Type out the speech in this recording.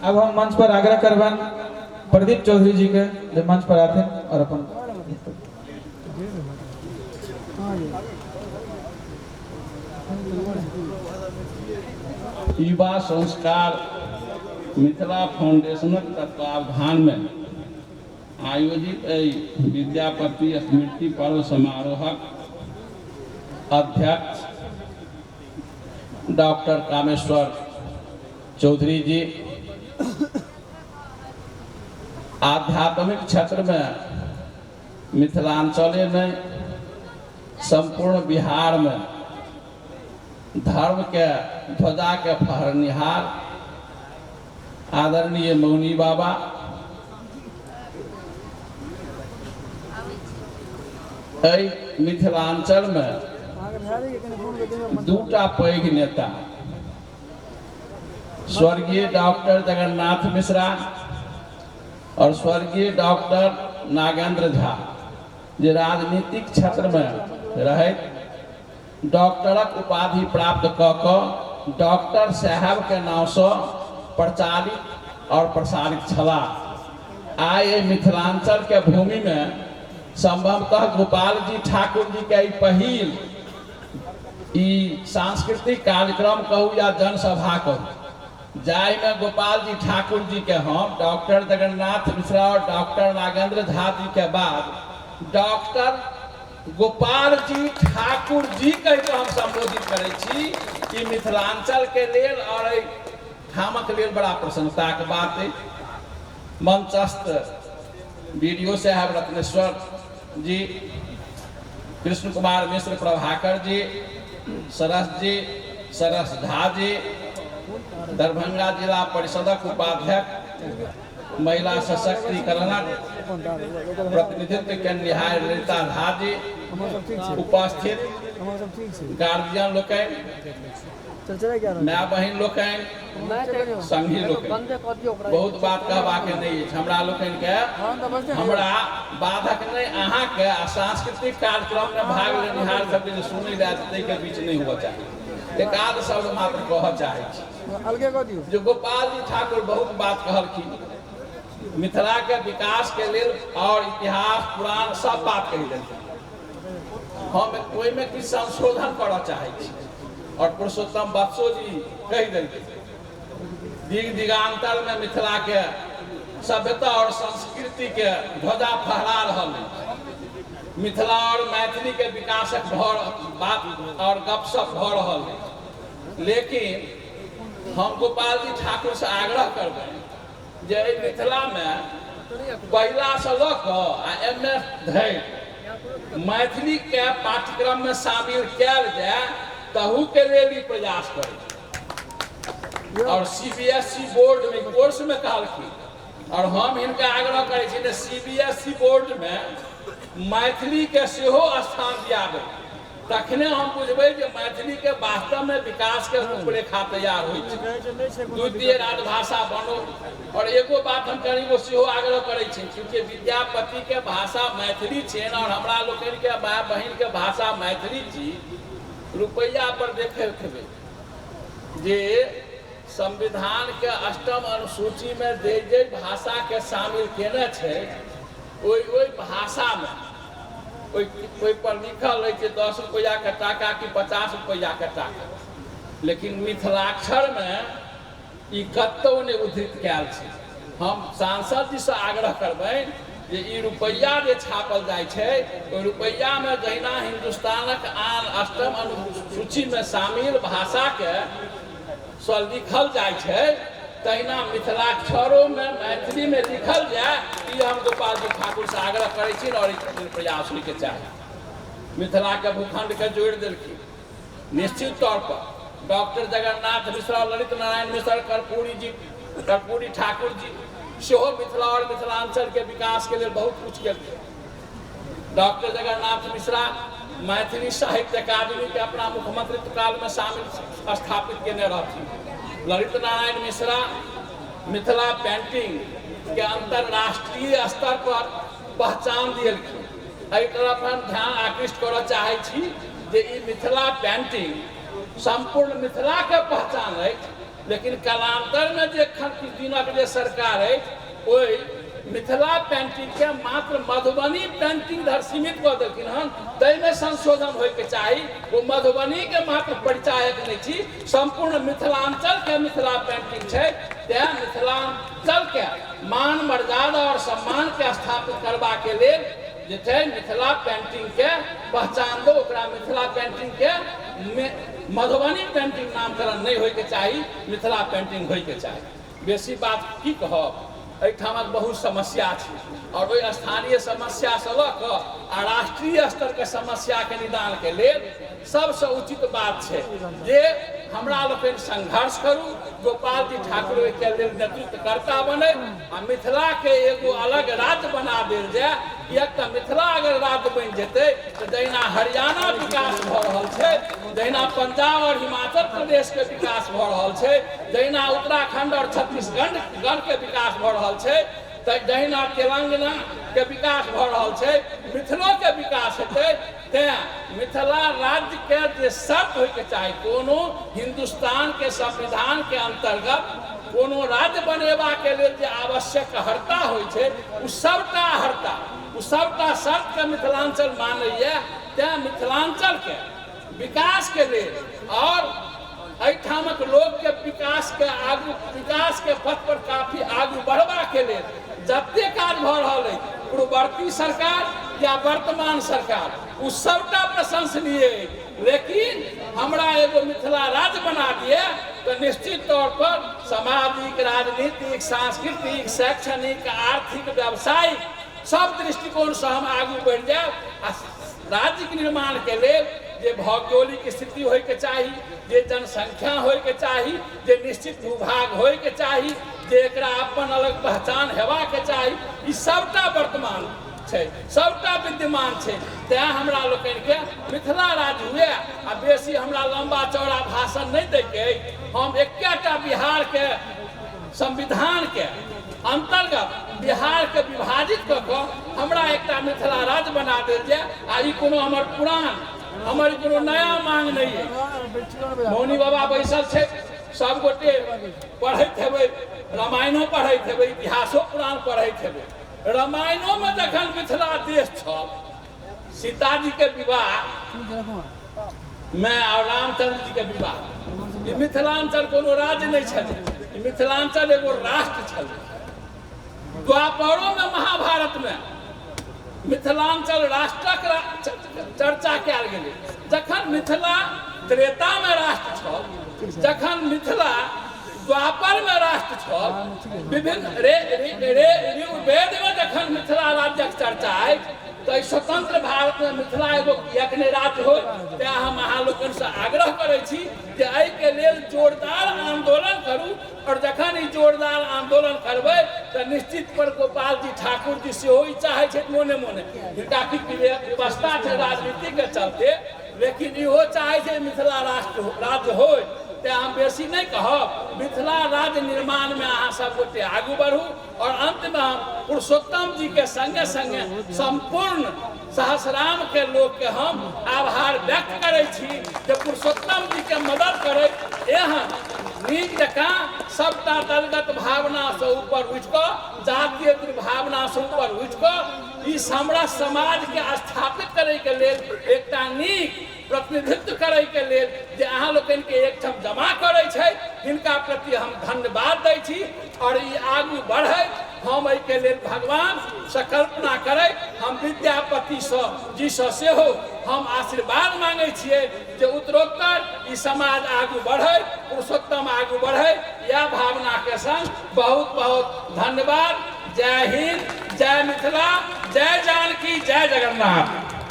अब हम मंच पर आग्रह करबनि प्रदीप चौधरी जी के जे मंच पर आथिन और अपन युवा संस्कार मिथिला फाउंडेशनक तत्वावधानमे आयोजित एहि विद्यापति स्मृति पर्व समारोहक अध्यक्ष डॉक्टर कामेश्वर चौधरी जी, आध्यात्मिक क्षेत्रमे मिथिलांचले नहि सम्पूर्ण बिहारमे धर्मके ध्वजाके फहरनिहार आदरणीय मौनी बाबा, एहि मिथिलांचलमे दूटा पैघ नेता स्वर्गीय डॉक्टर जगन्नाथ मिश्रा और स्वर्गीय डॉक्टर नागेंद्र झा, जे राजनीतिक क्षेत्रमे रहैत डॉक्टरक उपाधि प्राप्त कऽ कऽ डॉक्टर साहेबके नामसँ प्रचारित और प्रसारित छलाह। आइ एहि मिथिलांचलके भूमिमे संभवतः गोपाल जी ठाकुर जी के पहिल ई सांस्कृतिक कार्यक्रम कहू या जनसभा कहू, जाहिमे गोपाल जी ठाकुर जी के हम डॉक्टर जगन्नाथ मिश्रा और डॉक्टर नागेंद्र झा जी के बाद डॉक्टर गोपाल जी ठाकुर जी कहि कऽ हम संबोधित करै छी। ई मिथिलांचल के लेल और एहि ठामक लेल बड़ा प्रसन्नताक बात अछि। मंचस्थ बीडीओ साहब रत्नेश्वर जी, कृष्ण कुमार मिश्र प्रभाकर जी, सरस जी, सरस झा जी, दरभंगा जिला परिषदक उपाध्यक्ष महिला सशक्तिकरणक प्रतिनिधित्व केनिहार ललिता झा जी, उपस्थित गार्जियन लोकनि, माय बहिन लोकनि, संगी लोकनि, बहुत बात कहबाक नहि अछि। हमरा लोकनि के हमरा बाधक नहि, अहाँके आ सांस्कृतिक कार्यक्रममे भाग लेनिहार सबके जे सुनै लए ताहिके बीच नहि हुअ चाही। एक आध शब्द मात्र कहऽ चाहै छी जे गोपाल जी ठाकुर बहुत बात कहलखिन मिथिलाके विकासके लेल और इतिहास पुराण सब बात कहि देलखिन। हम ओहिमे किछु संशोधन करऽ चाहै छी और पुरुषोत्तम बत्सो जी कहि देलखिन दिग दिगांतर में मिथिला के सभ्यता और संस्कृति के ध्वजा फहरा रहल अछि। मिथिला और मैथिली के विकासक भऽ बात और गपशप भऽ रहल अछि, लेकिन हम गोपाल जी ठाकुर से आग्रह करबै जे एहि मिथिला में पहिला से लऽ कऽ आ एम एस धरि मैथिली के पाठ्यक्रम में शामिल कयल जाय, तहू के लेल ई प्रयास करै। और सीबीएसई बोर्ड में कोर्स में कहलखिन और हम हिनका आग्रह करै छी जे सीबीएसई बोर्ड में मैथिली के सेहो स्थान दियाबै, तखने हम बुझबै जे मैथिली के वास्तव में विकास के रूपरेखा तैयार होइ छै, द्वितीय राजभाषा बनो। और एगो बात हम कनी गो सेहो आग्रह करै छी, चूँकि विद्यापति के भाषा मैथिली छनि और हमरा लोकनि के माय बहिन के भाषा मैथिली छी, रुपैआ पर देखैत हेबै जे संविधान के अष्टम अनुसूची में जे जे भाषा के शामिल केने छै, ओहि ओहि भाषा में ओहि पर लिखल रहै छै 10 रुपैआ के टाका कि 50 रुपैआ के टाका, लेकिन मिथिलाक्षर में ई कतौ नहि उद्धृत कयल छै। हम सांसद जी से आग्रह करबनि जे ई रुपैआ जे छापल जाइ छै, ओहि रुपैआमे जहिना हिन्दुस्तानक आन अष्टम अनुसूचीमे शामिल भाषाके सँ लिखल जाइ छै, तहिना मिथिलाक्षरोमे मैथिलीमे लिखल जाय, ई हम गोपाल जी ठाकुर से आग्रह करै छी और ई प्रयास होइके चाही। मिथिलाके भूखंडके जोड़ि देलखिन। निश्चित तौर पर डॉक्टर जगन्नाथ मिश्रा, ललित नारायण मिश्र, कर्पूरी जी, कर्पूरी ठाकुर जी सेहो मिथिला और मिथिलांचल के विकास के लेल बहुत कुछ केलखिन। डॉक्टर जगन्नाथ मिश्रा मैथिली साहित्य अकादमी के अपना मुख्यमंत्रित्व काल में शामिल स्थापित केने रहथिन। ललित नारायण मिश्रा मिथिला पेंटिंग के अंतरराष्ट्रीय स्तर पर पहचान दिएलखिन। एहि तरफ हम ध्यान आकृष्ट करऽ चाहै छी जे ई मिथिला पेंटिंग सम्पूर्ण मिथिलाके पहचान अछि। लेकिन कालांतरमे जे एखन किछु दिनक जे सरकार अछि ओहि मिथिला पेंटिंगके मात्र मधुबनी पेंटिंग धरि सीमित कऽ देलखिन हन, ताहिमे संशोधन होइके चाही। ओ मधुबनीके मात्र परिचायक नहि छी, सम्पूर्ण मिथिलांचलके मिथिला पेंटिंग छै। तेँ मिथिलांचलके मान मर्यादा आओर सम्मानके स्थापित करबाके लेल जे छै मिथिला पेंटिंगके पहचान दो, ओकरा मिथिला पेंटिंगके मधुबनी पेंटिंग नामकरण नहि होइके चाही, मिथिला पेंटिंग होइके चाही। बेसी बात की कहब, एहिठामक बहुत समस्या छै आओर ओहि स्थानीय समस्यासँ लऽ कऽ आ राष्ट्रीय स्तरके समस्याके निदानके लेल सबसँ उचित बात छै जे हमरा लोकनि संघर्ष करू, गोपाल जी ठाकुर ओहिके लेल नेतृत्वकर्ता बनै आ मिथिलाके एगो अलग राज्य बना देल जाय। किएक तऽ मिथिला अगर राज्य बनि जेतै तऽ जहिना हरियाणा विकास भऽ रहल छै, जहिना पंजाब आओर हिमाचल प्रदेशके विकास भऽ रहल छै, जहिना उत्तराखंड आओर छत्तीसगढ़के विकास भऽ रहल छै, तऽ जहिना तेलंगानाके विकास भऽ रहल छै, मिथिलोके विकास हेतै। तेँ मिथिला राज्यके जे शर्त होइके चाही, कोनो हिन्दुस्तानके संविधानके अन्तर्गत कोनो राज्य बनेबाके लेल जे आवश्यक हर्ता होइ छै, ओ सबटा हर्ता, ओ सबटा शर्तके मिथिलाञ्चल मानैए। तेँ मिथिलाञ्चलके विकासके लेल आओर एहिठामक लोकके विकासके आगू, विकासके पथ पर काफी आगू बढ़बाके लेल जते काज भऽ रहल अछि, पूर्ववर्ती सरकार या वर्तमान सरकार, ओ सबटा प्रशंसनीय अछि। लेकिन हमरा एगो मिथिला राज्य बना दिए तऽ निश्चित तौर पर सामाजिक, राजनीतिक, सांस्कृतिक, शैक्षणिक, आर्थिक, व्यावसायिक सब दृष्टिकोणसँ हम आगू बढ़ि जायब। आ राज्यके निर्माणके लेल जे भौगोलिक स्थिति होइके चाही, जे जनसंख्या होइके चाही, जे निश्चित भूभाग होइके चाही, जे एकरा अपन अलग पहचान हेबाके चाही, ई सबटा वर्तमान छै, सबटा विद्यमान छै। तेँ हमरा लोकनिके मिथिला राज्य हुए। आ बेसी हमरा लम्बा चौड़ा भाषण नहि दैके अछि। हम एकेटा बिहारके संविधानके अन्तर्गत बिहारके विभाजित कऽ कऽ हमरा एकटा मिथिला राज्य बना देल जाय। आ ई कोनो हमर पुरान, हमर ई कोनो नया मांग नहि अछि। मौनी बाबा बैसल छै, सब गोटे पढ़ैत हेबै, रामायणो पढ़ैत हेबै, इतिहासो पुराण पढ़ैत हेबै। रामायणोमे जखन मिथिला देश छल, सीताजीके विवाह मे आओर रामचंद्र जी के विवाह, ई मिथिलांचल कोनो राज्य नहि छलै, ई मिथिलांचल एगो राष्ट्र छलै। द्वापरोमे महाभारतमे मिथिलांचल राष्ट्रक चर्चा कयल गेलै। जखन मिथिला त्रेतामे राष्ट्र छल, जखन मिथिला द्वापरमे राष्ट्र छल, विभिन्न रे रे ऋग्वेदमे जखन मिथिला राज्यक चर्चा अछि, तऽ एहि स्वतंत्र भारतमे मिथिला एगो किएक नहि राज्य होय? तेँ हम अहाँ लोकनिसँ आग्रह करै छी जे एहिके लेल जोरदार आंदोलन करू। आओर जखन ई जोरदार आंदोलन करबै तऽ निश्चित पर गोपाल जी ठाकुर जी सेहो ई चाहै छथि मोने मोने, हिनका किछु व्यवस्था छै राजनीतिके चलते, लेकिन इहो चाहै छै मिथिला राष्ट्र राज्य होय। तेँ हम बेसी नहि कहब, मिथिला राज्य निर्माणमे अहाँ सब गोटे आगू बढ़ू। और अंत में हम पुरुषोत्तम जी के संगे संगे संपूर्ण सहसराम के लोग के हम आभार व्यक्त करै छी जे पुरुषोत्तम जी के मदद करै एहन नीक जकाँ सबटा दलगत भावना से ऊपर उठि कऽ, जातीय दुर्भावना से ऊपर उठि कऽ ई हमरा समाज के स्थापित करै के लेल एकटा नीक प्रतिनिधित्व करै के लेल जे अहाँ लोकनि के एकठाम जमा करै छै, हिनका प्रति हम धन्यवाद दै छी। और ई आगू बढ़े हम एहिके लेल भगवान से कल्पना करै, हम विद्यापति सँ जी सँ सेहो हम आशीर्वाद मांगै छियै जे उत्तरोत्तर ई समाज आगू बढ़े, पुरुषोत्तम आगू बढ़े। यह भावना के संग बहुत बहुत धन्यवाद। जय हिंद, जय मिथिला, जय जानकी, जय जगन्नाथ।